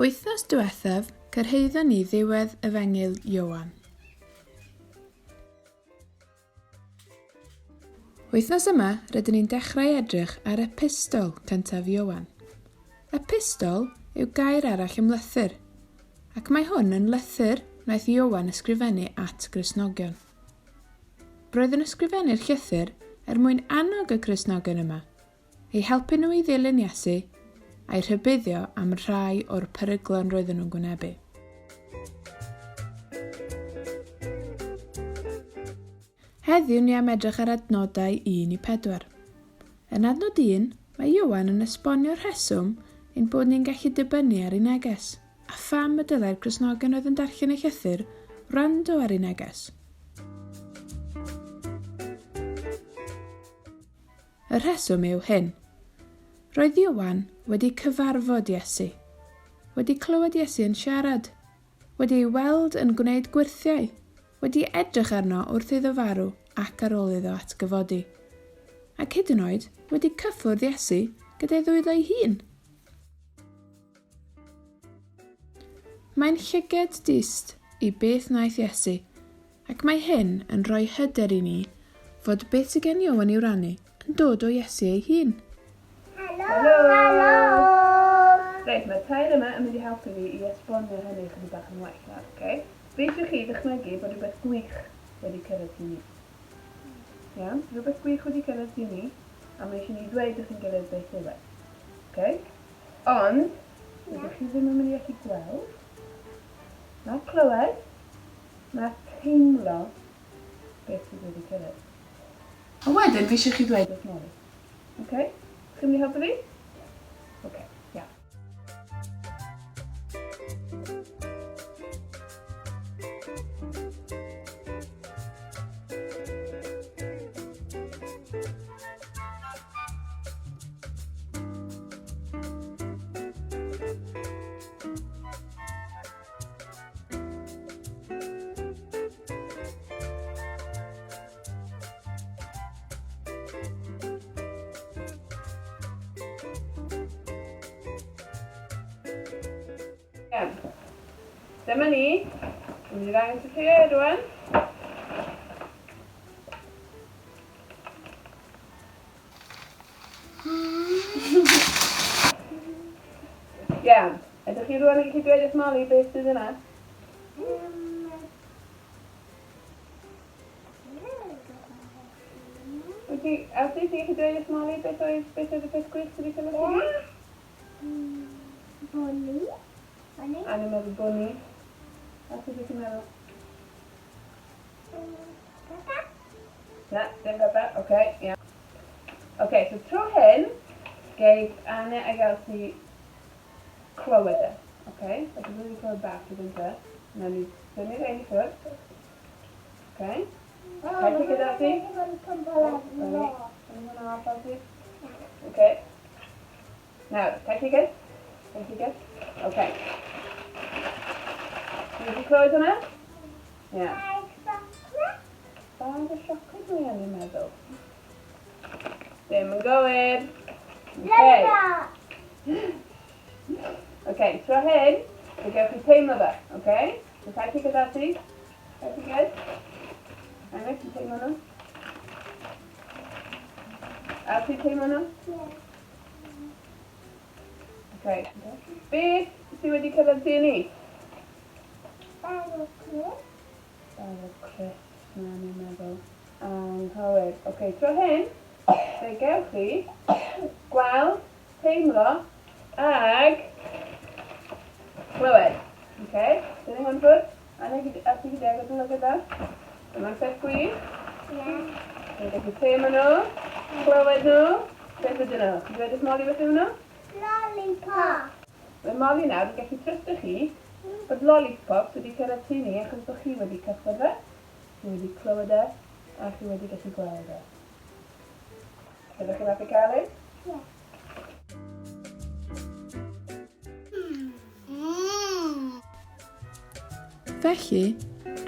Wythnos diwethaf, cyrhaeddon ni ddiwedd Efengyl Ioan. Wythnos yma, rydyn ni'n dechrau edrych ar epistol cyntaf Ioan. Epistol yw gair arall am lythyr, ac mae hwn yn lythyr wnaeth Ioan ysgrifennu at Gristnogion. Roedd yn ysgrifennu'r llythyr er mwyn annog y Cristnogion yma eu helpu nhw i ddilyn Iesu, a'u rhybuddio am rhai o'r peryglon roedden nhw'n gwynebu. Heddiw ni am edrych ar adnodau 1 i 4. Yn adnod 1, mae Ioan yn esbonio'r rheswm ein bod ni'n gallu dibynnu ar ei neges, a pham y dylai'r Cristnogion oedd yn darllen y llythyr wrando ar ei neges. Y rheswm yw hyn. Roedd Ioan wedi cyfarfod Iesu, wedi clywed Iesu yn siarad, wedi ei weld yn gwneud gwyrthiau, wedi edrych arno wrth iddo farw ac ar ôl iddo atgyfodi, ac hyd yn oed wedi cyffwrdd Iesu gyda'i ddwylo ei hun. Mae'n llyged dyst i beth wnaeth Iesu Ac mae hyn yn rhoi hyder i ni fod beth sydd gen Ioan i'w rannu yn dod o Iesu ei hun. Helo! Helo! Reit, mae'r tair yma yn mynd i helpu fi i esbonio hynny chydig bach yn well nawr, oce? Fe eisiau chi ddychmygu bod rhywbeth gwych wedi cyrraedd tŷ ni. Iawn? Rhywbeth gwych wedi cyrraedd tŷ ni, a mae eisiau ni ddweud wrth ein gilydd beth yw e. Oce? Ond, ydych chi ddim yn mynd i allu gweld, na clywed, Na teimlo beth sydd wedi cyrraedd. A wedyn fi eisiau chi ddweud wrth Molly. Ok? Chi'n mynd i helpu fi? Ok, iawn. Iawn. Dyma ni. Dwi'n mynd i ddangos i chi e rwan. Iawn. Ydych chi rwan yn gallu dweud wrth Molly beth sydd yna? Wyt ti, Elsie, ti'n gallu dweud wrth Molly beth oedd, beth oedd y peth gwych sydd wedi cyrraedd ti? Bwni. Bwni. A ni'n meddwl bwni. Elsie, beth ti'n meddwl? Peppa. Na, dim peppa, oce, okay, iawn. Oce, okay, so tro hyn, geith Anne ag Elsie clywed e. Oce, okay? Felly byddwn ni'n clywed bach i gynta. Nawn ni dynnu rhain i ffwrdd. Oce. Okay. Paid ti gyda ti? Tynnu hwnna off, Elsie. Oce. Nawr, paid ti gyd? Paid ti gyd? Oce. Ti wedi clywed hwnna? Ie. Yeah. Bag o siocled mae angen meddwl. Ddim yn gywir. Okay. Okay, tro hyn, fe gewch chi teimlo fe, okay? So paid chi gyda ti. Paid chi gyd. Angus, ti'n teimlo nhw? A ti'n teimlo nhw? Ie. Okay. Beth sydd wedi cyrraedd ti ni? Bag o crisps. Bag o crisps, na, ni'n meddwl. Anghywir. Oce, tro hyn, fe gewch chi gweld, teimlo, ag clywed. Oce, dynnu hwn ffwrdd. A neu a ti gyda agor dy lygad da. Dyma'r peth gwych. Ie. Ti'n gallu teimlo nhw, clywed nhw. Beth ydyn nhw? Ti'n dweud wrth Molly beth yw nhw? Lollipop. Mae Molly nawr yn gallu trystio chi bod lollipops wedi cyrraedd tŷ ni achos bod chi wedi cyffwrdd e, chi wedi clywed e, a chi wedi gallu gweld e. Ydych chi'n hoffi cael un? Ie. Felly,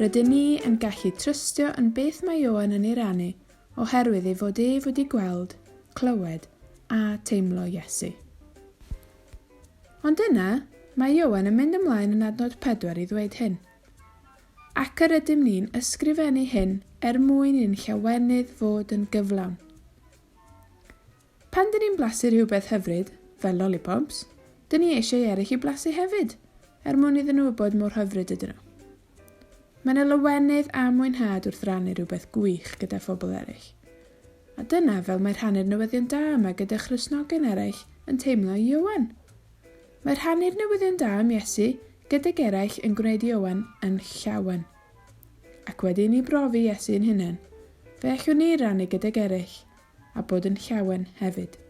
rydyn ni yn gallu trystio yn beth mae Ioan yn ei rannu oherwydd ei fod ef wedi gweld, clywed a teimlo Iesu. Ond yna, Mae Ioan yn mynd ymlaen yn adnod 4 i ddweud hyn. Ac yr ydym ni'n ysgrifennu hyn er mwyn i'n llawenydd fod yn gyflawn. Pan dyn ni'n blasu rhywbeth hyfryd, fel lollipops, dyn ni eisiau eraill i blasu hefyd, er mwyn iddyn nhw wybod mor hyfryd ydyn nhw. Mae yna lawenydd a mwynhad wrth rannu rhywbeth gwych gyda phobl eraill. A dyna fel mae rhannu'r newyddion da yma gyda Christnogion eraill yn teimlo i Ioan. Mae rhannu'r newyddion da am Iesu gydag eraill yn gwneud Ioan yn llawen. Ac wedi i ni brofi Iesu yn hunain, fe allwn ni rannu gydag eraill a bod yn llawen hefyd.